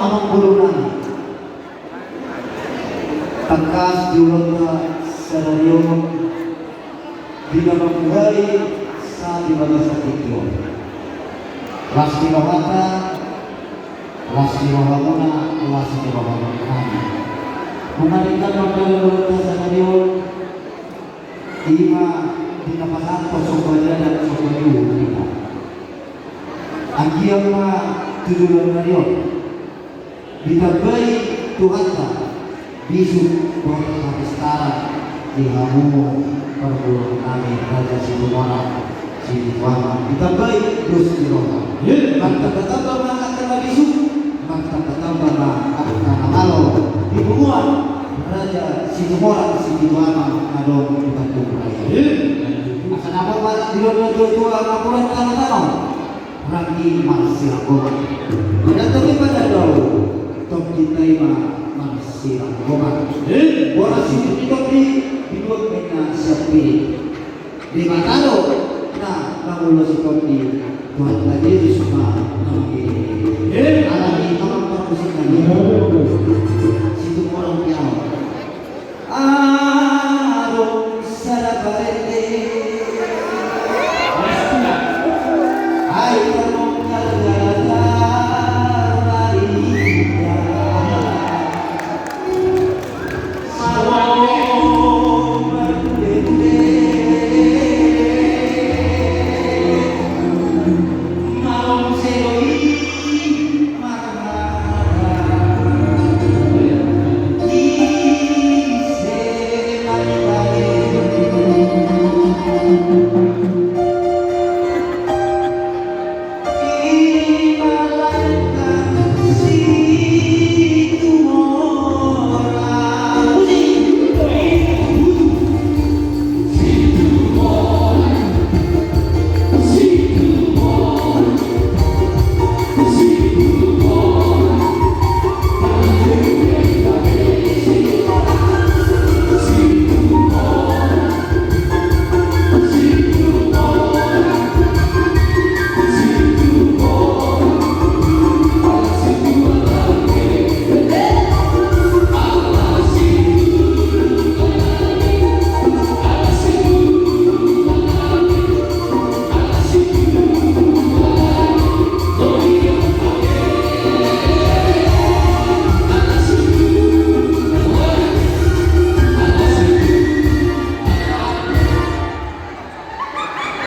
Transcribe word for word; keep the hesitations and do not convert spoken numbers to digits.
Amang boru nami, tangkas di ulaonta sadari on, di na mambuhai sahat di bagasan tingki on. Las ni rohanta, las ni rohamuna, las ni roha nami. Mangarikan mangkatai ulaonta sadari on, ima di na pasahathon somba ni adat somba ni uhum hita. Anggiat ma tu joloan ni ari on ditambai Tuhanta bisuk dohot hapistaran di hamu parboruon nami Raja Situmorang Situamang, ditambai dos ni roha. Martambatamba ma angka na bisuk, martambatamba ma angka na malo di punguan Raja Situmorang Situamang na adong di Tanjung Raya. Asa na pola di roha ni natuatua, na pola tano-tano, ranggi marsiranggoman. Pada topi pada dau, topi tai ma marsiranggoman. Boras situpi topi, dibuat mena siapi. Debata do na mangulosi tondi, Tuhanta Jesus ma na manggiring. Alani amang parmusik nami,